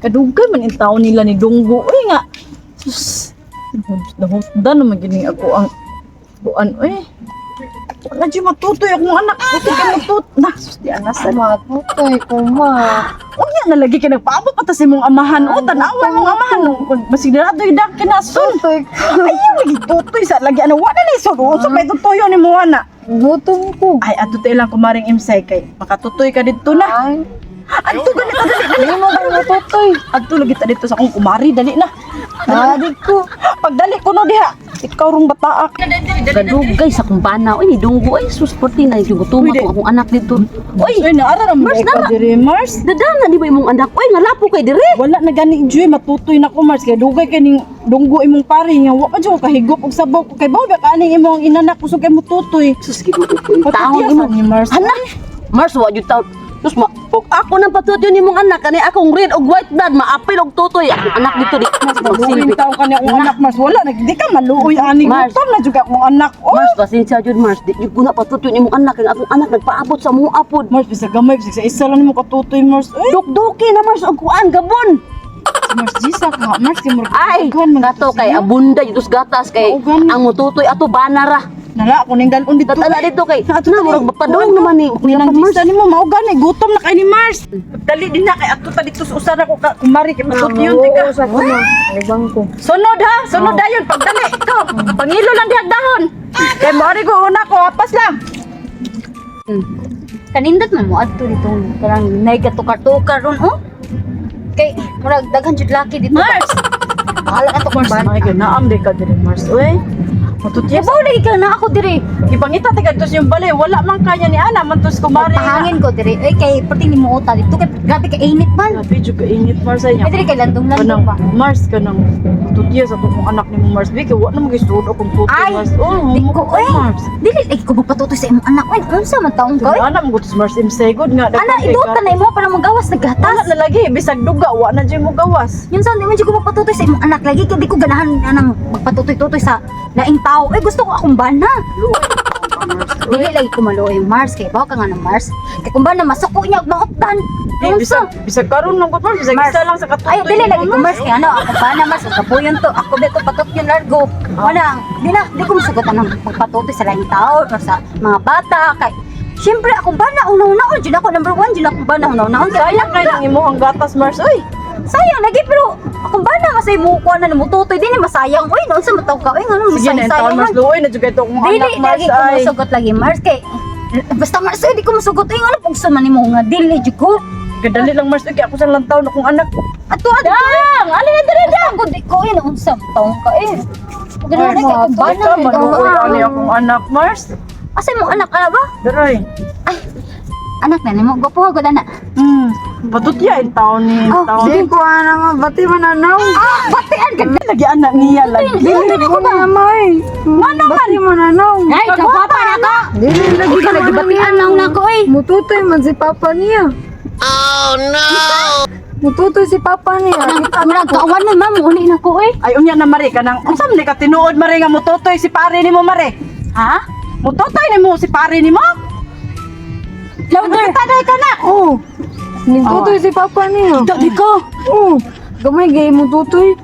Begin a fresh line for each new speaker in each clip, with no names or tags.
Kadugay man in taon nila ni Dunggo. Uy nga. Sus. Nahutdan naman gini ako ang kuan uy. Wala dyan matutoy akong anak. Gusto ka matut. Na, sus di anasan.
Matutoy ko, ma.
Unya na lagi ka nagpaabot pa ta sa imong amahan. O, tanawa imong amahan. Masigurado yung dak kinasun.
Tutoy ko.
Ayaw lagi tutoy sa lagi ano wala na isod. Unsa may tutoyo ni mo ana.
Gutom ko.
Ay ato ta ilang kumaring imsay kay makatutoy ka didto na.
Ay,
Adto ganito dali dali.
hindi mo ko matutoy.
Adto lagi ta dito sa akong kumari dali na.
Adik ko.
Pagdali ko no diha. Ikaw rong bataak.
Kadugay sa kumbana. Uy, ni Dunggo. Ay, sus, porti na yung gutuma
Uy,
ko akong anak dito.
Uy, ay naara ra
Mars,
mo ka
nara.
diri Mars.
Dadana, di ba imong anak? Uy, nga lapo kay dire.
Wala na gani Joy matutoy na ko Mars kay dugay kay ning dunggo imong pare nga wa pa jud ko kahigop og sabaw ko kay bawo ba kaaning imong inanak kusog kay mututoy.
Sus, ginoo ko. Yung taon
Patutiya
imo.
sa ni Mars.
Hala! Mars, wa jud taon. Sus, ma, og ako nang patutyo ni imong anak kani akong red og white blood maapil og tutoy akong anak dito di
Maluoy
magsilbi.
taon ka niya akong anak Mars. Wala na di ka maluoy ani
Mars.
gutom na jud ka akong anak. Oh.
Mars, pasensya jud Mars, di jud ko na patutyo ni imong anak kay akong anak nagpaabot sa mga apod.
Mars bisag gamay bisag sa isa lang nimo katutoy Mars. Uy,
Dukduki na Mars og kuan gabon.
si Mars Gisa ka Mars kay murag
Ay,
daghan man
kato
to
kay
siya.
abunda jud gatas kay
Maugan.
ang mututoy ato banara.
Nala ako ning dalon dito.
Tatala dito kay
Ato
na murag padong naman ni Kuya
Nang
Mars.
Gisa nimo mao gani gutom na kay ni Mars. Dali din na kay adto ta dito sa usa na ko ka kumari kay matutyon ti ka.
Oo, sa ko na. Ubang ko.
Sunod ha, sunod dayon pagdali ko. Pangilo lang dihag dahon. Kay mo ari ko una ko apas lang.
Kanindot man mo adto dito kanang nay gatukar-tukar ron oh. Kay murag daghan jud laki dito.
Mars.
Bahala ka to kung
Mars,
ba.
may ganaam di ka diri Mars. Uy. Matutya
Ibaw lagi ka na ako dire.
Ipangita ti kadto yung balay, wala man kanya ni ana man tos kumari.
Pahangin ko dire. Ay kay perti ni mo uta dito kay grabe ka init man.
Grabe jud ka init Mars ay
Ay
niya.
dire kay landong-landong
Kanang
ba.
Mars kanang tutya sa tukong anak nimo Mars bi kay wa na magisuod akong tutoy
Ay,
Mars. Oh,
di ko, eh.
Mars.
Dili lagi ko magpatutoy sa imong anak. Uy, unsa man taong ka? oy?
Ana mo gutos Mars imsegod nga
Ana iduta na imo para magawas
Wala
naggatas.
na lagi bisag duga wa na jud mo gawas.
Yun sa di man jud ko magpatutoy sa imong anak lagi kay di ko ganahan anang magpatutoy-tutoy sa laing tao. Eh gusto ko akong bana. Dili lagi ko maluoy Mars kay bawo ka nga ng Mars. Kay kung bana masuko niya og mahutdan.
Di,
Unsa?
bisag bisag karon lang gud Mars bisag
Mars.
isa lang sa katutoy.
Ay, dili lagi ko Mars kay ano, ako bana Mars og kapuyon to. Ako beto patot yun largo. Wala, di na di ko masugotan ng pagpatutoy sa laing tao or sa mga bata kay siyempre akong bana una-unaon jud ako number one jud akong bana una-unaon kay
Sayang kay nang imong gatas Mars oy.
sayang lagi pero akong bana kasi mo kuha na mututoy din masayang oy noon sa mataw ka oy ngano
Sige na
masayang
taon
sayang
Mars
man.
luoy na jud kay to akong
Dili
anak Mars
lagi ko
ay.
musugot lagi Mars kay basta Mars oy di ko musugot oy ngano pugso man nimo nga dili jud ko.
Kadali lang Mars oy kay ako sa lang taon akong anak.
Ato ato. Dang, alin na dire dang. Ako di ko eh unsa taong ka eh. Ganun na kay akong bana.
Ikaw maluoy ani akong anak Mars.
Asa mo anak ana ba?
Daray.
Ay. Anak na nimo gwapo gud ana.
Patutya in taon ni
Oh,
taon.
Di ko ana nga, bati man anaw.
Ah, batian ka.
Lagi anak niya lagi.
Dili ko na may. Bati man anaw.
Ay, kagwapa na ka.
Dili lagi
Ikaw lagi batian lang nako eh.
Mututoy man si papa niya. Oh no! Mututoy si papa niya.
Murag kaawan man ma'am, uni na ko eh.
Ay unya na mare kanang unsa man ni ka tinuod mare nga mututoy si pare nimo mare.
Ha?
Mututoy nimo si pare nimo?
Louder.
Taday ka na.
Oh. Nagtutoy si papa niya.
Dali ko.
Oh. Gamay gay mututoy.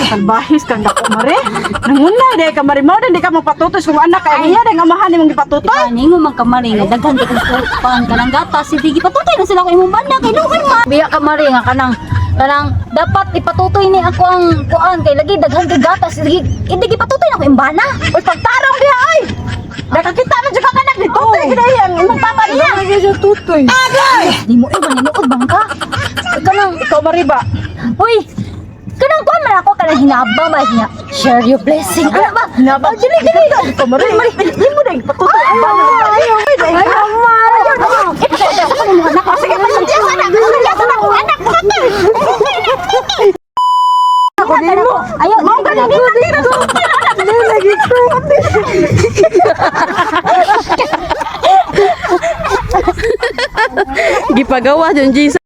Salbahis kang dako mare. Nanguna day ka mare mo di ka magpatutoy kung anak kay iya dang amahan nimong gipatutoy.
Ani mo man kamari nga daghan kay kung pan kanang gatas hindi gipatutoy na sila ko imong banda kay luoy man. Biya kamari nga kanang kanang dapat ipatutoy ni ako ang kuan kay lagi daghan kay gatas lagi hindi gipatutoy na ko imong bana.
Uy pagtarong diha ay. Nakakita man jud ka kanak ni tutoy gid ay ang imong papa niya.
Gamay gay siya tutoy.
Di mo eh maninuod bang ka? Kanang
Ikaw mare ba?
uy kanang kuan man ako kanang hinabang ba niya. Share your blessing. Ano ba?
Hinabang.
Oh, dili dili.
Ikaw mare. Hindi mo dai patutoy ang bana. Ay, ay,
Ipatutoy ako ng mga anak. Sige, patutoy ako anak. Patutoy ako anak. Patutoy.
Ako di mo.
Ayaw,
Mao
dili
gani
lagi.
Dili lagi ko.
Gipagawa jud Jesus.